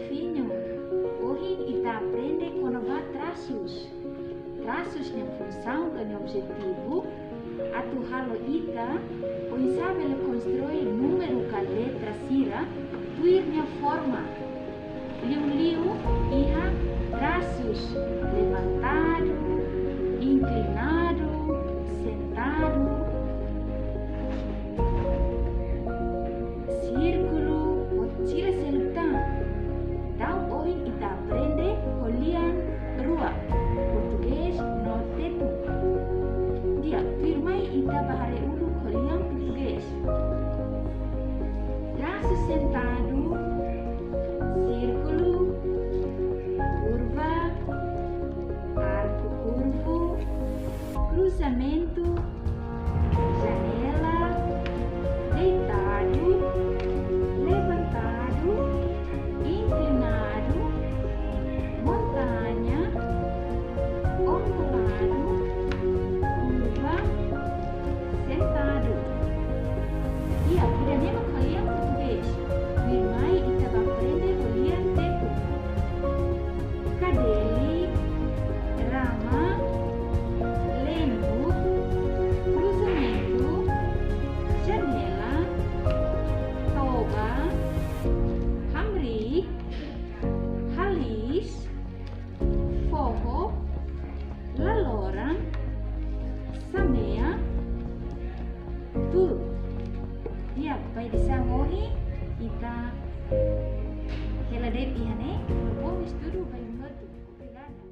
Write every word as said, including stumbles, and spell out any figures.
Foinhos, ohin ita aprende kona-ba trasus. Trasus nia funsaun ka nia objetivu atu halo ita oinsá bele konstrui númeru ka letra sira tuir nia forma. Liuliu iha trasus levantadu, inklinadu, sentadu, sírkulu, boot sira seluk tan. Entaun ohin ita aprende ho lian rua, portugés no tetun. Di'ak, tuirmai ita bá haree uluk ho lian portugés. Trasu sentadu, sírkulu, kurva, arku kurvu, kruzamentu, janela, deitadu, levantadu, inklinadu, montaña, onduladu, kurva, sentadu. Di'ak, ida-ne'e mak ho lian portugés. Tuirmai ita bá aprende ho lian tetun. Kadeli, rama, lembut, kruzamentu, janela, toba, hamriik, haliis, foho, laloran, samea, tulun. Di'ak, ba edisaun ohin ita hela de'it iha ne'e, no bom estudu ba imi hotu. Obrigada.